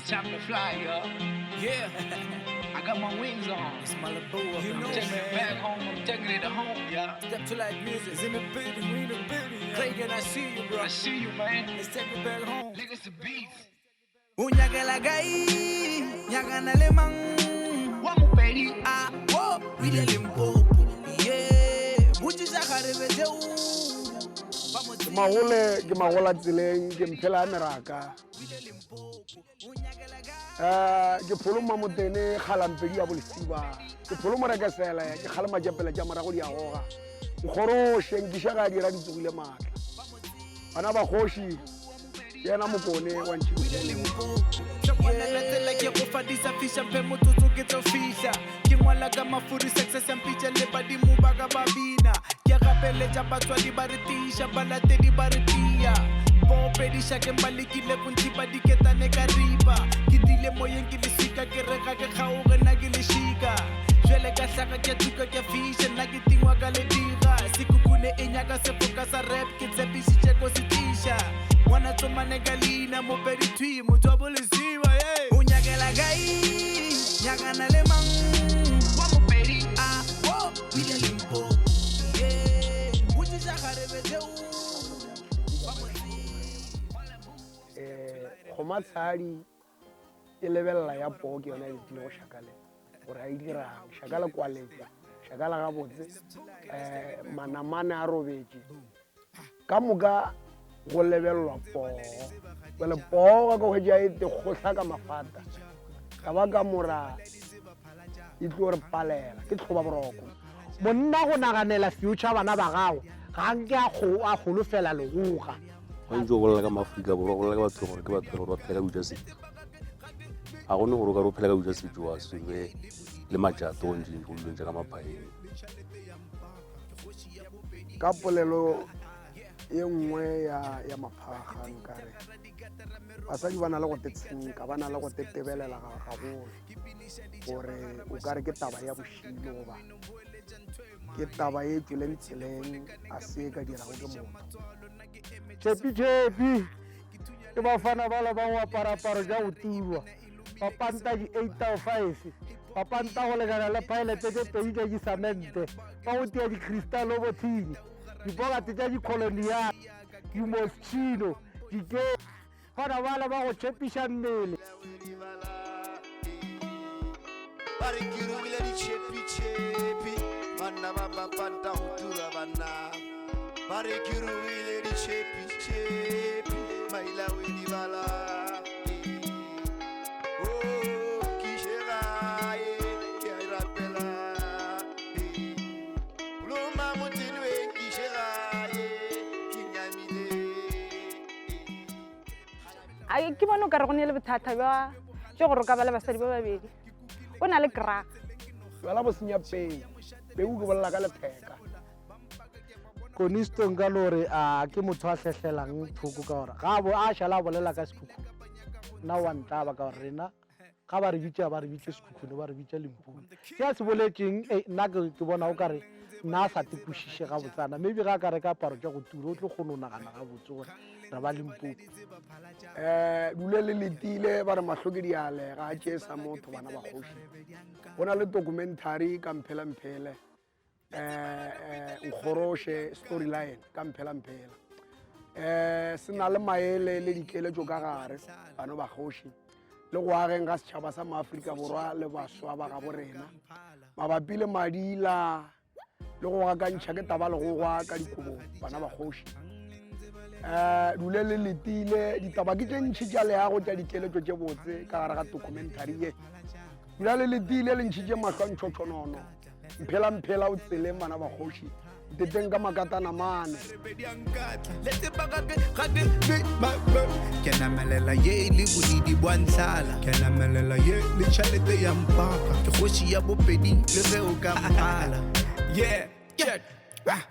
It's time to fly, y'all. Yeah, I got my wings on. it's Malibu up I'm in taking this. it back home. I'm taking it home, y'all. Step to like music. It's in the building, we in the building. Yeah. Clayton, I see you, bro. I see you, man. Let's take it back home. Niggas the beats. O nyakela kae nyakana le mang One more, baby. a wo o ile limpopo ye botšiša kgarebe tšeo ba mo Ke magole ke magola tseleng ke mphela ya meraka um ke pholo mmamotene kgalampedi ya bolesiba ke pholo morekesele ke kgalema tšepele tša morago di a goga nkgoroše nkiša ga dira di tsogile maatla bana ba kgoši ke yena mokone wa Ngwana tsela ke go fadisa fiša mphe motsotso ke tlo fihla ke ngwala ka mafuri success ya mpitša le badimo ba ka ba bina ke gapeletša batswadi ba re tiiša balatedi ba re tia boopediša ke mbalekile go nthipa diketane ka ripa ke tile moyeng ke leswika ke re ga ke kgaoge nna ke lešika jwale ka hlaga ke thuka ke fiša nna ke tingwa ka ledira sekhukhune e nyaka sefoka sa rap ke tshepišitše ko se tliša ngwana tsomane ka leina mopedi thwi motho wa bolesiba ye o nyakela kae nyakana le mang One more, baby. a wo o ile limpopo ye botšiša kgarebe tšeo ba mo um kgoma tshadi e lebelela ya poo ke yona e letile go šakale gore a e dirang šaka le kwaletša šaka la gabotse um manamane a robetše ka moka go lebelelwa poo jale poo ga ka hwetša e te kgohla ka mafata ka ba ka mora e tlo re palela ke tlhoba boroko Monna go naganela future bana ba gago ga nke a go a holofela legoga. Ga ntse o bolela ka maaforika borwa o bolela ka batho gore ke batho gore ba phela ka dijo tša setšo ga gone gore o ka re o phela ka dijo tša setšo wa se be le matšato go ntse go dilong tša ka maphaeng ka polelo ye nngwe ya ya maphaga nkare basadi ba na le go tetshenka ba na le go tetebelela gagolo gore o ka re ke taba ya bošilo goba ke taba e tšweleng tseleng a se e ka dirago ke motho Tšhepi tšhepi ke bafana bala ba go apara aparo tša go turwa ba panta di 8 5 ba panta go lekana le pilot tše pedi tša disamente ba go tia di-crystal bothini dipokate tša di-colonial di-moschino dike bana bala ba go tšhepiša mmele ba re ke rogile ditšhepitšhepi banna ba mapanta go tura banna ba re ke rogile ditšhepitšhepi maila o di bala Ai, ke bone o ka re go ne le bothata bja tše gore o ka ba le basadi ba babedi o na le kraga jala bo senya peu peu ke bolela ka letheka Konisto nka no re a ke motho a hlehlelang thoko ka gore ga a a šala a bolela ka sekhukhu nna wa ntlaba ka gore rena ga ba re bitša ba re bitše sekhukhune ba re bitša limpopo se a se boletšeng e nna ke bona o kare nna a sa te kwešiše gabotsana maybe ga a ka reka aparo tša go tura o tlo kgone go nagana gabotse gore re ba limpopo um dule le letile ba re mahlo ke diale ga a tšee sa motho bana ba kgoši go na le documentary ka mphela mphele um nkgoroše storyline ka mphela mphela um se na le maele le dikeletšo ka gare bano ba kgoši le go ageng ga setšhaba sa maaforika borwa le baswa ba gabo rena mabapi le madila le go gakantšha ke taba legogwa ka dikobong bana ba kgoši um dule le letile ditaba ke tše ntšhi tša leago tša dikeletšo tše botse ka gare ga documentary ye dula le letile le ntšhitše mahlo a ntšhotšhonono mphela mphela o tseleng bana ba kgoši nteteng ka makatana mane ke namelela ye le bodidi bwa ntlhala ke namelela ye le tšhelete ya mpaka ke kgoši ya bopedi le ge o ka mpala yeah check ah.